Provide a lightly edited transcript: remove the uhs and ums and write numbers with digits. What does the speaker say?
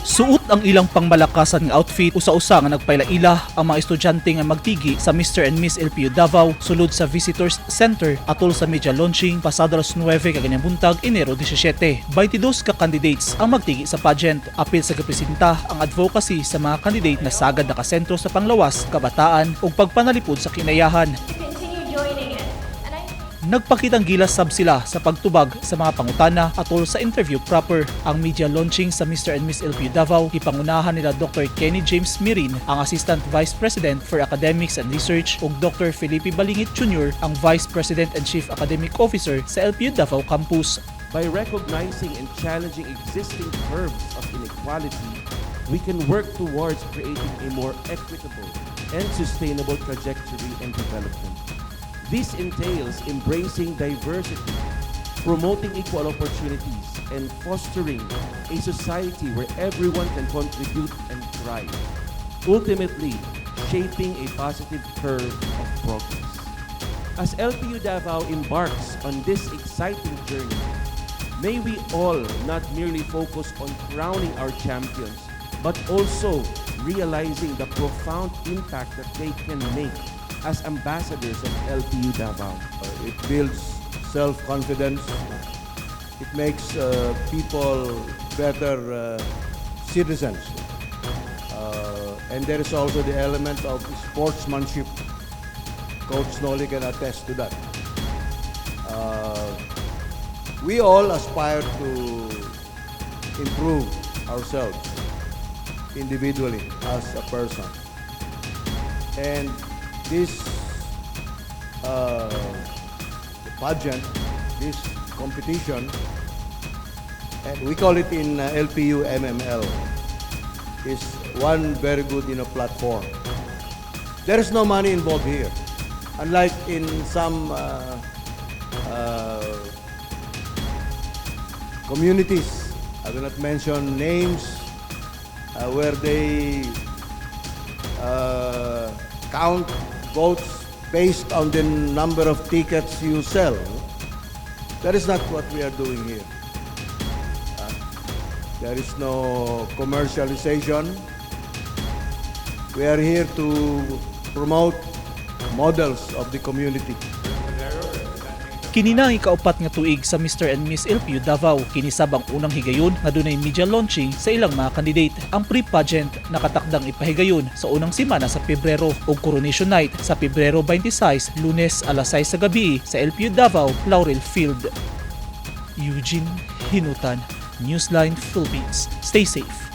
Suot ang ilang pangmalakasan nga outfit, usa-usa nga nagpaila-ila ang mga estudyante nga magtigi sa Mr. and Miss LPU Davao sulod sa Visitors Center atol sa media launching pasado alas 9 kaganyang buntag, Enero 17. 22 ka candidates ang magtigi sa pageant. Apil sa gipresenta ang advocacy sa mga candidate na sagad nakasentro sa panglawas, kabataan ug pagpanalipod sa kinayahan. Continue joining it. And I Nagpakitang gilas sab sila sa pagtubag sa mga pangutana atol sa interview proper. Ang media launching sa Mr. and Miss LPU Davao gipangunahan nila Dr. Kenny James Mirin, ang Assistant Vice President for Academics and Research, ug Dr. Felipe Balingit Jr., ang Vice President and Chief Academic Officer sa LPU Davao Campus. By recognizing and challenging existing curves of inequality, we can work towards creating a more equitable and sustainable trajectory and development. This entails embracing diversity, promoting equal opportunities, and fostering a society where everyone can contribute and thrive, ultimately shaping a positive curve of progress. As LPU Davao embarks on this exciting journey, may we all not merely focus on crowning our champions, but also realizing the profound impact that they can make as ambassadors of LPU Davao. It builds self-confidence. It makes people better citizens. And there is also the element of sportsmanship. Coach Nolly can attest to that. We all aspire to improve ourselves individually as a person. And this pageant, this competition, and we call it in LPU MML, is one very good platform. There is no money involved here. Unlike in some communities, I will not mention names, where they count votes based on the number of tickets you sell. That is not what we are doing here. There is no commercialization. We are here to promote models of the community. Kini na ang ikaupat nga tuig sa Mr. and Miss LPU Davao. Kini sab ang unang higayon nga dunay media launching sa ilang mga candidate. Ang pre-pageant nakatakdang ipahigayon sa unang semana sa Pebrero ug coronation night sa Pebrero 26, Lunes, alas 6 sa gabi sa LPU Davao, Laurel Field. Eugene Hinutan, Newsline Philippines. Stay safe.